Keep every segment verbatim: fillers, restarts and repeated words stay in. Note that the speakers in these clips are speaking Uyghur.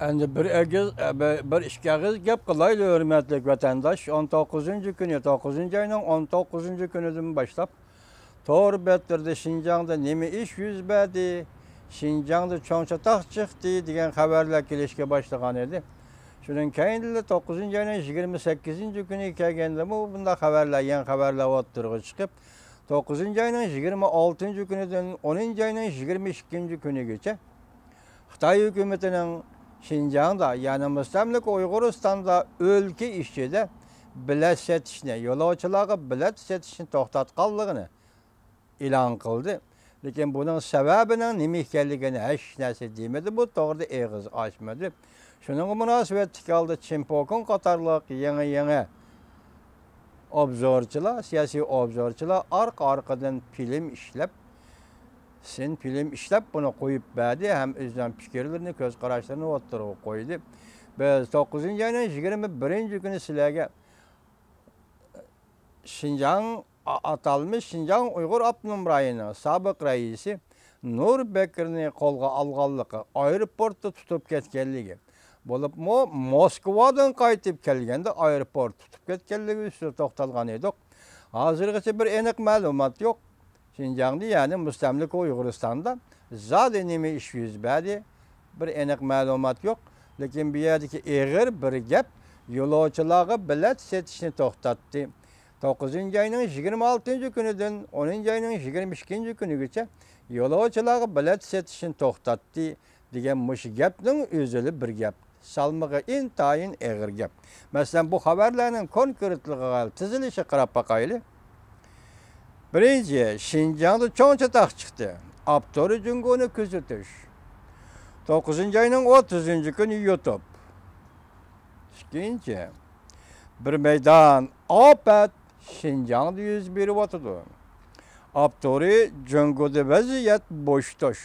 ئەمدى بىر ئېگىز، بىر، بىر ئىككى ئېغىز گەپ قىلايلى، ھۆرمەتلىك ۋەتەنداش. ئون توققۇزىنچى كۈنى، توققۇزىنچى ئاينىڭ ئون توققۇزىنچى كۈنىدىن باشلاپ تور بەتلىرىدە شىنجاڭدا نېمە ئىش يۈز بەردى، شىنجاڭدا چوڭ چاتاق چىقتى دېگەن خەۋەرلەر كېلىشكە باشلىغان ئىدى. شۇنىڭ كەينىدىلا توققۇزىنچى ئاينىڭ يىگىرمە سەككىزىنچى كۈنىگە كەلگەندىمۇ بۇنداق خەۋەرلەر، يېڭى خەۋەرلەر ئوتتۇرىغا چىقىپ، توققۇزىنچى ئاينىڭ يىگىرمە ئالتىنچى كۈنىدىن ئونىنچى ئاينىڭ يىگىرمە ئىككىنچى كۈنىگىچە خىتاي ھۆكۈمىتىنىڭ شىنجاڭدا، يەنى مۇستەملىكە ئۇيغۇرىستاندا ئۆلكە ئىچىدە بېلەت سېتىشنى، يولۇچىلارغا بېلەت سېتىشنى توختاتقانلىقىنى ئېلان قىلدى. لېكىن بۇنىڭ سەۋەبىنىڭ نېمە ئىكەنلىكىنى ھېچ نەرسە دېمىدى، بۇ توغرىدا ئېغىز ئاچمىدى. شۇنىڭغا مۇناسىۋەتلىك ھالدا چىن پوكىڭ قاتارلىق يېڭى، يېڭى ئوبزورچىلار، سىياسىي ئوبزورچىلار ئارقا-ئارقىدىن فىلىم ئىشلەپ، سىن فىلىم ئىشلەپ، بۇنى قويۇپ بەردى ھەم ئۆزىنىڭ پىكىرلىرىنى، كۆز قاراشلىرىنى ئوتتۇرىغا قويدى. بىز توققۇزىنچى ئاينىڭ يىگىرمە بىرىنچى كۈنى سىلەرگە شىنجاڭ، ئا-، ئاتالمىش شىنجاڭ ئۇيغۇر ئاپتونوم رايونىنىڭ سابىق رەئىسى نۇر بەكرىنى قولغا ئالغانلىقى، ئايروپورتتا تۇتۇپ كەتكەنلىكى، بولۇپمۇ موسكۋادىن قايتىپ كەلگەندە ئايروپورتتا تۇتۇپ كەتكەنلىكى ئۈستىدە توختالغان ئىدۇق. ھازىرغىچە بىر ئېنىق مەلۇمات يوق. شىنجاڭدا، يەنى مۇستەملىكە ئۇيغۇرىستاندا زادى نېمە ئىش يۈز بەردى؟ بىر ئېنىق مەلۇمات يوق. لېكىن بۇ يەردىكى ئېغىر بىر گەپ، يولۇچىلارغا بېلەت سېتىشنى توختاتتى. توققۇزىنچى ئاينىڭ يىگىرمە ئالتىنچى كۈنىدىن ئونىنچى ئاينىڭ يىگىرمە ئىككىنچى كۈنىگىچە يولۇچىلارغا بېلەت سېتىشنى توختاتتى دېگەن مۇشۇ گەپنىڭ ئۆزىلا بىر گەپ. سالمىقى ئىنتايىن ئېغىر گەپ. مەسىلەن، بۇ خەۋەرلەرنىڭ كونكرېتلىقىغا، تىزىلىشىگە قاراپ باقايلى. بىرىنچى، شىنجاڭدا چوڭ چاتاق چىقتى. ئاپتورى جۇڭگونى كۆزىتىش. توققۇزىنچى ئاينىڭ ئوتتۇزىنچى كۈنى يۇتۇب. ئىككىنچى، بىر مەيدان ئاپەت شىنجاڭدا يۈز بېرىۋاتىدۇ. ئاپتورى جۇڭگودا ۋەزىيەت بوشتۇش.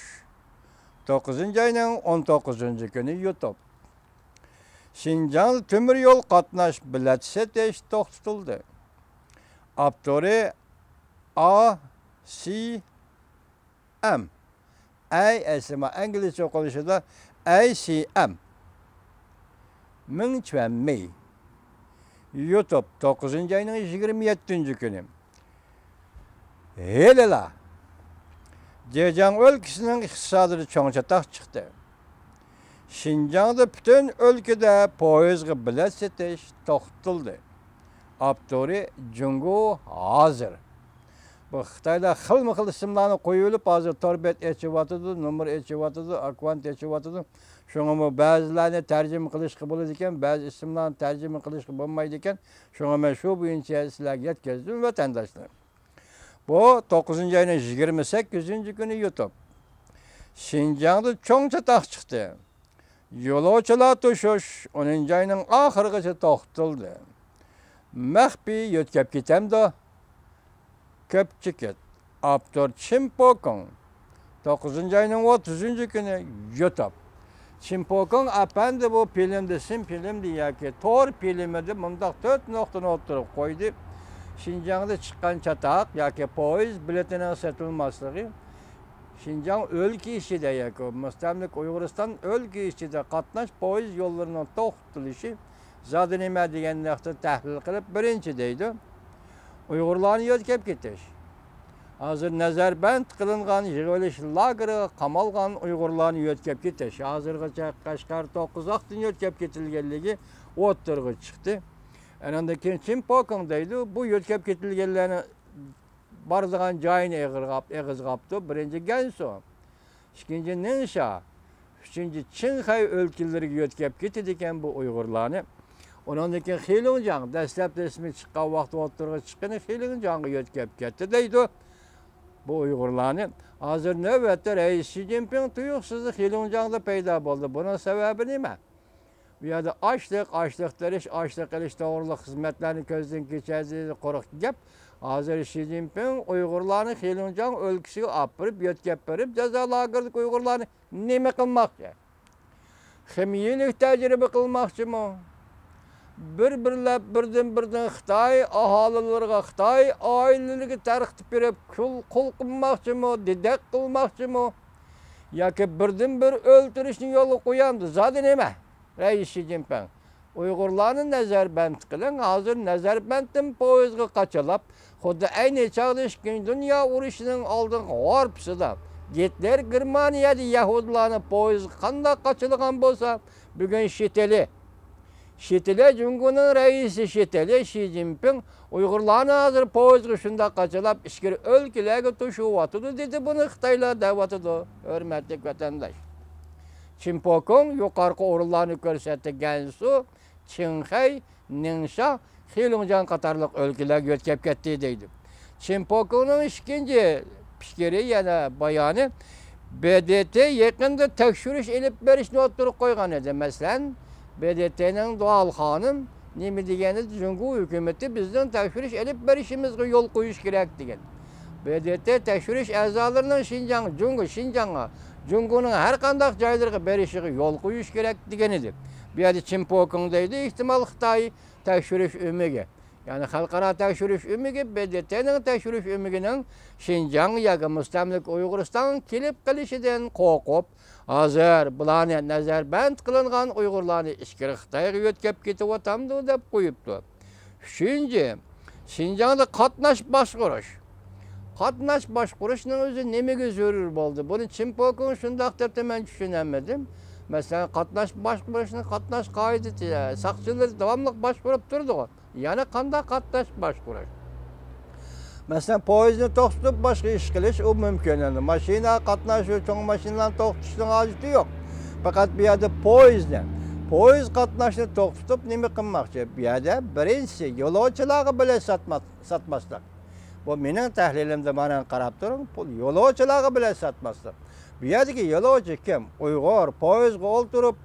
توققۇزىنچى ئاينىڭ ئون توققۇزىنچى كۈنى يۇتۇب. شىنجاڭدا تۆمۈر يول قاتناش بېلەت سېتىش توختىتىلدى. ئاپتورى ئا سى ئەم. ئەي ئەسلىما ئەنگلىزچە ئوقۇلۇشىدا ئەي سى ئەم. مىڭ چۈەن مېي. يۇتۇب، توققۇزىنچى ئاينىڭ يىگىرمە يەتتىنچى كۈنى. ھېلىلا جېجياڭ ئۆلكىسىنىڭ ئىقتىسادىدا چوڭ چاتاق چىقتى. شىنجاڭدا پۈتۈن ئۆلكىدە پويىزغا بېلەت سېتىش توختىتىلدى. ئاپتورى جۇڭگو ھازىر. بۇ خىتايلار خىلمۇ خىل ئىسىملارنى قويۇۋېلىپ، ھازىر تور بەت ئېچىۋاتىدۇ، نومۇر ئېچىۋاتىدۇ، ئاككاونت ئېچىۋاتىدۇ. شۇڭىمۇ بەزىلەرنى تەرجىمە قىلىشقا بولىدىكەن، بەزى ئىسىملارنى تەرجىمە قىلىشقا بولمايدىكەن. شۇڭا مەن شۇ بويىچە سىلەرگە يەتكۈزدۈم، ۋەتەنداشلار. بۇ توققۇزىنچى ئاينىڭ يىگىرمە سەككىزىنچى كۈنى يۇتۇب. شىنجاڭدا چوڭ چاتاق چىقتى. يولۇچىلار توشۇش ئونىنچى ئاينىڭ ئاخىرىغىچە توختىتىلدى. مەخپىي يۆتكەپ كېتەمدۇ؟ كۆپ چېكىت. ئاپتور چىن پوكىڭ. توققۇزىنچى ئاينىڭ ئوتتۇزىنچى كۈنى يۇتۇب. چىن پوكىڭ ئەپەندى بۇ فىلىمدە، سىن فىلىمدە ياكى تور فىلىمىدە مۇنداق تۆت نۇقتىنى ئوتتۇرىغا قويدى. شىنجاڭدا چىققان چاتاق ياكى پويىز بېلىتىنىڭ سېتىلماسلىقى، شىنجاڭ ئۆلكە ئىچىدە ياكى مۇستەملىكە ئۇيغۇرىستان ئۆلكە ئىچىدە قاتناش پويىز يوللىرىنىڭ توختىتىلىشى زادى نېمە دېگەن نۇقتىنى تەھلىل قىلىپ، بىرىنچى دەيدۇ، ئۇيغۇرلارنى يۆتكەپ كېتىش. ھازىر نەزەربەند قىلىنغان يىغىۋېلىش لاگېرىغا قامالغان ئۇيغۇرلارنى يۆتكەپ كېتىش. ھازىرغىچە قەشقەر توققۇز ئاقتىن يۆتكەپ كېتىلگەنلىكى ئوتتۇرىغا چىقتى. ئاناندىن كېيىن چىن پوكىڭ دەيدۇ، بۇ يۆتكەپ كېتىلگەنلەرنى بارىدىغان جايىنى ئېغىرغاپ-، ئېغىزغاپتۇ. بىرىنچى گەنسۇ، ئىككىنچى نىڭشا، ئۈچىنچى چىڭخەي ئۆلكىلىرىگە يۆتكەپ كېتىدىكەن بۇ ئۇيغۇرلارنى. ئۇنىڭدىن كېيىن خېلۇڭجياڭ، دەسلەپتە ئىسمى چىققان ۋاقىت ئوتتۇرىغا چىققىنى خېلۇڭجياڭغا يۆتكەپ كەتتى دەيدۇ بۇ ئۇيغۇرلارنى. ھازىر نۆۋەتتە رەئىس شى جىنپىڭ تۇيۇقسىزلا خېلۇڭجياڭدا پەيدا بولدى. بۇنىڭ سەۋەبى نېمە؟ بۇ يەردە ئاشلىق، ئاشلىق تېرىش، ئاشلىق ئېلىش توغرىلىق خىزمەتلەرنى كۆزدىن كېچۈرىدۇ، قۇرۇق گەپ. ھازىر شى جىنپىڭ ئۇيغۇرلارنى خېلۇڭجياڭ ئۆلكىسىگە ئاپىرىپ، يۆتكەپ بېرىپ، جازا لاگېرىدىكى ئۇيغۇرلارنى نېمە قىلماقچى؟ خىمىيىلىك تەجرىبە قىلماقچىمۇ؟ بىر-بىرلەپ، بىردىن-بىردىن خىتاي ئاھالىلىرىغا، خىتاي ئائىلىلىرىگە تارقىتىپ بېرىپ، قۇل، قۇل قىلماقچىمۇ، دېدەك قىلماقچىمۇ؟ ياكى بىردىنبىر ئۆلتۈرۈشنى يولغا قويامدۇ؟ زادى نېمە؟ رەئىس شى جىنپىڭ، ئۇيغۇرلارنى نەزەربەند قىلىڭ، ھازىر نەزەربەندتىن پويىزغا قاچىلاپ، خۇددى ئەينى چاغدا ئىككىنچى دۇنيا ئۇرۇشىنىڭ ئالدىنقى ھارپىسىدا گىتلېر گېرمانىيەدە يەھۇدىيلارنى پويىزغا قانداق قاچىلىغان بولسا، بۈگۈن شىتېلى، شىتېلى، جۇڭگونىڭ رەئىسى شىتېلى شى جىنپىڭ ئۇيغۇرلارنى ھازىر پويىزغا شۇنداق قاچىلاپ، ئىچكىرى ئۆلكىلەرگە توشۇۋاتىدۇ، دېدى. بۇنى خىتايلار دەۋاتىدۇ، ھۆرمەتلىك ۋەتەنداش. چىن پوكۇڭ يۇقىرىقى ئورۇنلارنى كۆرسەتتى، گەنسۇ، چىڭخەي، نىڭشا، خېلۇڭجياڭ قاتارلىق ئۆلكىلەرگە يۆتكەپ كەتتى دەيدۇ. چىن پوكۇڭنىڭ ئىككىنچى پىكرى، يەنە بايانى، ب د ت يېقىندا تەكشۈرۈش ئېلىپ بېرىشنى ئوتتۇرىغا قويغان ئىدى. مەسىلەن، ب د ت نىڭ دۇئال خانىم نېمە دېگەن ئىدى؟ جۇڭگو ھۆكۈمىتى بىزنىڭ تەكشۈرۈش ئېلىپ بېرىشىمىزغا يول قويۇش كېرەك دېگەن. ب د ت تەكشۈرۈش ئەزالىرىنىڭ شىنجاڭ، جۇڭگو، شىنجاڭغا، جۇڭگونىڭ ھەر قانداق جايلىرىغا بېرىشىغا يول قويۇش كېرەك دېگەن ئىدى. بۇ يەردە چىن پوكۇڭ دەيدۇ، ئېھتىمال خىتاي تەكشۈرۈش ئۆمىكى، يەنى خەلقئارا تەكشۈرۈش ئۆمىكى، ب د ت نىڭ تەكشۈرۈش ئۆمىكىنىڭ شىنجاڭ ياكى مۇستەملىكە ئۇيغۇرىستانغا كېلىپ قېلىشىدىن قورقۇپ، ھازىر بۇلارنى نەزەربەند قىلىنغان ئۇيغۇرلارنى ئىچكىرى خىتايغا يۆتكەپ كېتىۋاتامدۇ دەپ قويۇپتۇ. ئۈچىنچى، شىنجاڭدا قاتناش باشقۇرۇش. قاتناش باشقۇرۇشنىڭ ئۆزى نېمىگە زۆرۈر بولدى؟ بۇنى چىن پوكۇڭ شۇنداق دەپتۇ، مەن چۈشىنەلمىدىم. مەسىلەن، قاتناش باشقۇرۇشنى، قاتناش قائىدىسى، ساقچىلىرى داۋاملىق باشقۇرۇپ تۇرىدىغۇ. يەنە قانداق قاتناش باشقۇرۇش؟ مەسىلەن، پويىزنى توختىتىپ باشقا ئىش قىلىش، ئۇ مۇمكىن. ئەمدى ماشىنا قاتناش، چوڭ ماشىنىلارنى توختىتىشنىڭ ھاجىتى يوق. پەقەت بۇ يەردە پويىزنى، پويىز قاتناشنى توختىتىپ نېمە قىلماقچى؟ بۇ يەردە بىرىنچىسى يولۇچىلارغا بېلەت ساتما-، ساتماسلىق. بۇ مېنىڭ تەھلىلىمدە، مانا قاراپ تۇرۇڭ، پۇل يولۇچىلارغا بېلەت ساتماسلىق. بۇ يەردىكى يولۇچى كىم؟ ئۇيغۇر. پويىزغا ئولتۇرۇپ،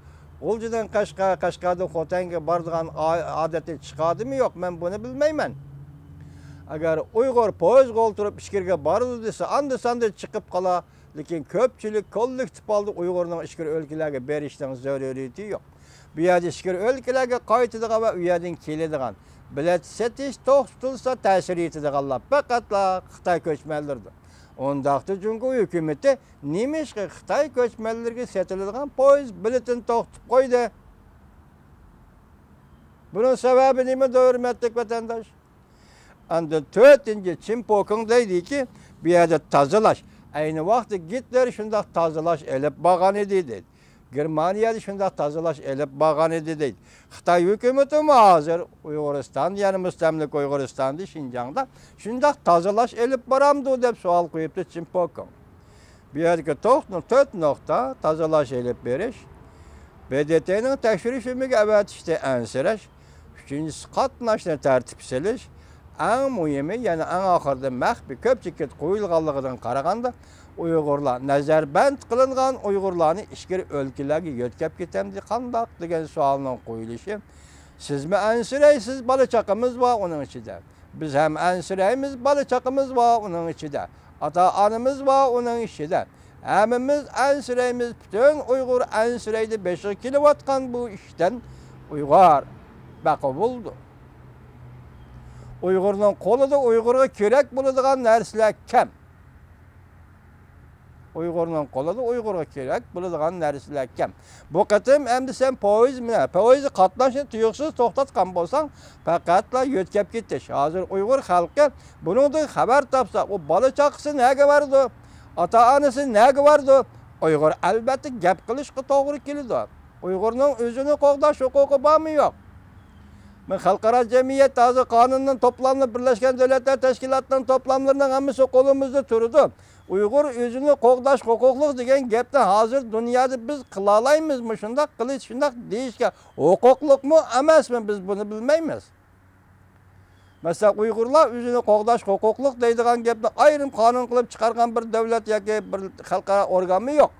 غۇلجىدىن قەشقەر، قەشقەردىن خوتەنگە بارىدىغان ئا-، ئادەتتىن چىقادىمۇ يوق، مەن بۇنى بىلمەيمەن. ئەگەر ئۇيغۇر پويىزغا ئولتۇرۇپ ئىچكىرىگە بارىدۇ دېسە، ئاندا-ساندا چىقىپ قالا. لېكىن كۆپچىلىك كوللېكتىپ ھالدا ئۇيغۇرنىڭ ئىچكىرى ئۆلكىلەرگە بېرىشنىڭ زۆرۈرىيىتى يوق. بۇ يەردە ئىچكىرى ئۆلكىلەرگە قايتىدىغان ۋە ئۇ يەردىن كېلىدىغان بېلەت سېتىش توختىتىلسا، تەسىر يېتىدىغانلار پەقەتلا خىتاي كۆچمەنلىرىدۇر. ئۇنداقتا جۇڭگو ھۆكۈمىتى نېمىشقا خىتاي كۆچمەنلىرىگە سېتىلىدىغان پويىز بېلىتىنى توختىتىپ قويدى؟ بۇنىڭ سەۋەبى نېمە، ھۆرمەتلىك ۋەتەنداش؟ ئاندىن تۆتىنچى، چىن پوكىڭ دەيدىكى، بۇ يەردە تازىلاش. ئەينى ۋاقىتتا گىتلېر شۇنداق تازىلاش ئېلىپ بارغان ئىدى، دەيدۇ. گېرمانىيەدە شۇنداق تازىلاش ئېلىپ بارغان ئىدى، دەيدۇ. خىتاي ھۆكۈمىتىمۇ ھازىر ئۇيغۇرىستان، يەنى مۇستەملىكە ئۇيغۇرىستاندا، شىنجاڭدا شۇنداق تازىلاش ئېلىپ بارامدۇ، دەپ سوئال قويۇپتۇ چىن پوكىڭ. بۇ يەردىكى توق-، تۆت نۇقتا، تازىلاش ئېلىپ بېرىش، ب د ت نىڭ تەكشۈرۈش ئۆمىكىگە ئەۋەتىشتە ئەنسىرەش، ئۈچىنچىسى، قاتناشنى تەرتىپكە سېلىش، ئەڭ مۇھىمى، يەنە ئەڭ ئاخىرىدا مەخپىي كۆپچىلىككە قويۇلغانلىقىدىن قارىغاندا، ئۇيغۇرلار، نەزەربەند قىلىنغان ئۇيغۇرلارنى ئىچكىرى ئۆلكىلەرگە يۆتكەپ كېتەمدۇ قانداق دېگەن سوئالنىڭ قويۇلۇشى، سىزمۇ ئەنسىرەيسىز، بالا چاقىمىز بار ئۇنىڭ ئىچىدە. بىز ھەم ئەنسىرەيمىز، بالا چاقىمىز بار ئۇنىڭ ئىچىدە. ئاتا ئانىمىز بار ئۇنىڭ ئىچىدە. ھەممىمىز ئەنسىرەيمىز، پۈتۈن ئۇيغۇر ئەنسىرەيدۇ بېشىغا كېلىۋاتقان بۇ ئىشتىن. ئۇيغۇر بەقۇ بولدى. ئۇيغۇرنىڭ قولىدا ئۇيغۇرغا كېرەك بولىدىغان نەرسىلەر كەم. ئۇيغۇرنىڭ قولىدا ئۇيغۇرغا كېرەك بولىدىغان نەرسىلەر كەم. بۇ قېتىم ئەمدى سەن پويىز، مانا، پويىز قاتناشنى تۇيۇقسىز توختاتقان بولساڭ، پەقەتلا يۆتكەپ كېتىش. ھازىر ئۇيغۇر خەلقى بۇنىڭدىن خەۋەر تاپسا، ئۇ بالا چاقىسى نەگە بارىدۇ؟ ئاتا ئانىسى نەگە بارىدۇ؟ ئۇيغۇر ئەلۋەتتە گەپ قىلىشقا توغرا كېلىدۇ. ئۇيغۇرنىڭ ئۆزىنى قوغداش ھوقۇقى بارمۇ يوق؟ مەن خەلقئارا جەمئىيەت ھازىر قانۇننىڭ توپلاملىرى، بىرلەشكەن دۆلەتلەر تەشكىلاتىنىڭ توپلاملىرىنىڭ ھەممىسى قولىمىزدا تۇرىدۇ. ئۇيغۇر ئۆزىنى قوغداش ھوقۇقلۇق دېگەن گەپنى ھازىر دۇنيادا بىز قىلالايمىزمۇ؟ شۇنداق قىلىش، شۇنداق دېيىشكە ھوقۇقلۇقمۇ ئەمەسمۇ؟ بىز بۇنى بىلمەيمىز. مەسىلەن، ئۇيغۇرلار ئۆزىنى قوغداش ھوقۇقلۇق دەيدىغان گەپنى ئايرىم قانۇن قىلىپ چىقارغان بىر دۆلەت ياكى بىر خەلقئارا ئورگانمۇ يوق.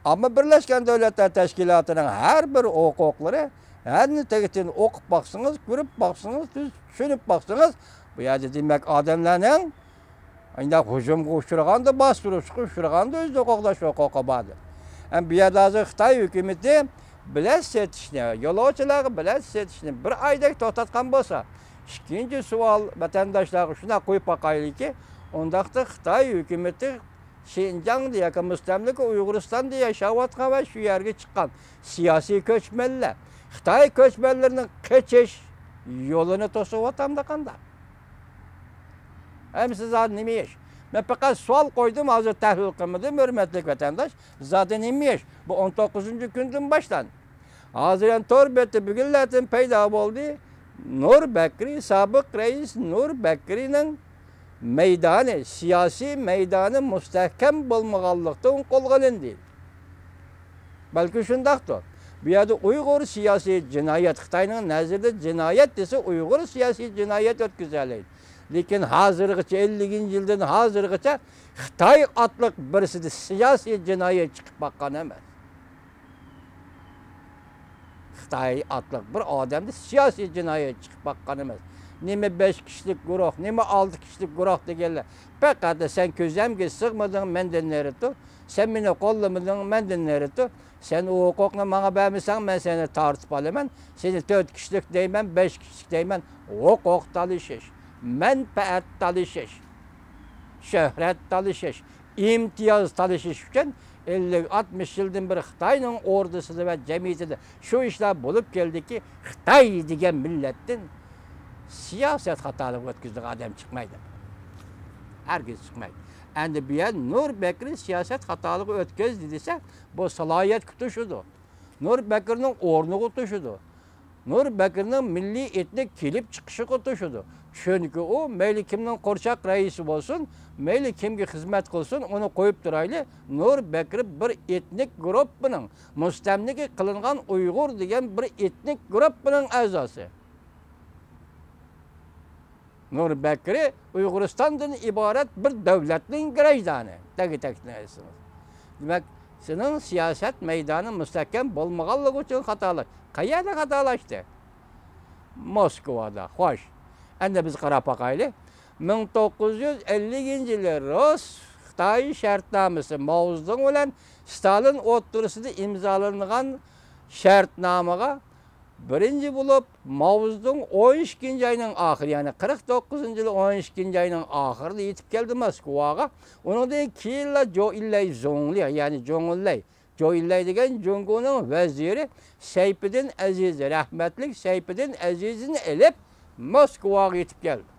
ئەمما بىرلەشكەن دۆلەتلەر تەشكىلاتىنىڭ ھەر بىر ھوقۇقلىرى، ھەرنى تېگى-تېگىدىن ئوقۇپ باقسىڭىز، كۆرۈپ باقسىڭىز، تۈز-، چۈشىنىپ باقسىڭىز، بۇ يەردە دېمەك ئادەملەرنىڭ ئانداق ھۇجۇمغا ئۇچرىغاندا، باستۇرۇشقا ئۇچرىغاندا ئۆزىنى قوغداش ھوقۇقى بار. ھەم بۇ يەردە ھازىر خىتاي ھۆكۈمىتى بېلەت سېتىشنى، يولۇچىلارغا بېلەت سېتىشنى بىر ئايدەك توختاتقان بولسا، ئىككىنچى سوئال، ۋەتەنداشلارغا شۇنداق قويۇپ باقايلىكى، ئۇنداقتا خىتاي ھۆكۈمىتى شىنجاڭدا ياكى مۇستەملىكە ئۇيغۇرىستاندا ياشاۋاتقان ۋە شۇ يەرگە چىققان سىياسىي كۆچمەنلەر خىتاي كۆچمەنلىرىنىڭ قېچىش يولىنى توسۇۋاتامدۇ قانداق؟ ئەمسە زادى نېمە ئىش؟ مەن پەقەت سوئال قويدۇم، ھازىر تەھلىل قىلمىدىم، ھۆرمەتلىك ۋەتەنداش. زادى نېمە ئىش؟ بۇ ئون توققۇزىنچى كۈندىن باشلاندى. ھازىر يەنە تور بېتى بۈگۈنلەردىن پەيدا بولدى. نۇر بەكرى، سابىق رەئىس نۇر بەكرىنىڭ مەيدانى، سىياسىي مەيدانى مۇستەھكەم بولمىغانلىقتىن قولغا ئېلىندى. بەلكى شۇنداقتۇر. بۇ يەردە ئۇيغۇر سىياسىي جىنايەت، خىتاينىڭ نەزىرىدە جىنايەت دېسە، ئۇيغۇر سىياسىي جىنايەت ئۆتكۈزەلەيدۇ. لېكىن ھازىرغىچە، ئەللىكىنچى يىلدىن ھازىرغىچە خىتاي ئاتلىق بىرسىدە سىياسىي جىنايەت چىقىپ باققان ئەمەس. خىتاي ئاتلىق بىر ئادەمدە سىياسىي جىنايەت چىقىپ باققان ئەمەس. نېمە بەش كىشىلىك گۇرۇھ، نېمە ئالتە كىشىلىك گۇرۇھ دېگەنلەر. پەقەت سەن كۆزەمگە سىغمىدىڭ، مەندىن نېرى تۇر. سەن مېنى قوللىمىدىڭ، مەندىن نېرى تۇر. سەن ئۇ ھوقۇقنى ماڭا بەرمىسەڭ، مەن سېنى تارتىپ ئالىمەن. سېنى تۆت كىشىلىك دەيمەن، بەش كىشىلىك دەيمەن. ھوقۇق تالىشىش، مەنپەئەت تالىشىش، شۆھرەت تالىشىش، ئىمتىياز تالىشىش ئۈچۈن ئەللىك، ئاتمىش يىلدىن بېرى خىتاينىڭ ئوردىسىدا ۋە جەمئىيىتىدە شۇ ئىشلار بولۇپ كەلدىكى، خىتاي دېگەن مىللەتتىن سىياسەت خاتالىقى ئۆتكۈزىدىغان ئادەم چىقمايدۇ. ھەرگىز چىقمايدۇ. ئەمدى بۇ يەر نۇر بەكرى سىياسەت خاتالىقى ئۆتكۈزدى دېسە، بۇ سالاھىيەتكە توشىدۇ. نۇر بەكرىنىڭ ئورنىغا توشىدۇ. نۇر بەكرىنىڭ مىللىي ئېتنىك كېلىپ چىقىشىغا توشىدۇ. چۈنكى ئۇ مەيلى كىمنىڭ قورچاق رەئىسى بولسۇن، مەيلى كىمگە خىزمەت قىلسۇن، ئۇنى قويۇپ تۇرايلى. نۇر بەكرى بىر ئېتنىك گۇرۇپپىنىڭ، مۇستەملىكە قىلىنغان ئۇيغۇر دېگەن بىر ئېتنىك گۇرۇپپىنىڭ ئەزاسى. نۇر بەكرى ئۇيغۇرىستاندىن ئىبارەت بىر دۆلەتنىڭ گىرەجدانى. تەگى تەكىتنى ئېيتسىڭىز. دېمەك، سېنىڭ سىياسەت مەيدانى مۇستەھكەم بولمىغانلىقى ئۈچۈن خاتالاش-، قەيەردە خاتالاشتى؟ موسكۋادا. خوش. ئەمدى بىز قاراپ باقايلى. مىڭ توققۇز يۈز ئەللىكىنچى يىلى رۇس-خىتاي شەرتنامىسى، ماۋزېدۇڭ بىلەن ستالىن ئوتتۇرىسىدا ئىمزالانغان شەرتنامىغا بىرىنچى بولۇپ، ماۋزېدۇڭ ئون ئىككىنچى ئاينىڭ ئاخىرى، يەنى قىرىق توققۇزىنچى يىلى ئون ئىككىنچى ئاينىڭ ئاخىرىدا يېتىپ كەلدى موسكۋاغا. ئۇنىڭدىن كېيىنلا جو ئىنلەي زۇڭلى، يەنى جۇڭ ئىنلەي، جو ئىنلەي دېگەن جۇڭگونىڭ ۋەزىرى سەيپىدىن ئەزىز، رەھمەتلىك سەيپىدىن ئەزىزنى ئېلىپ، موسكۋاغا يېتىپ كەلدى.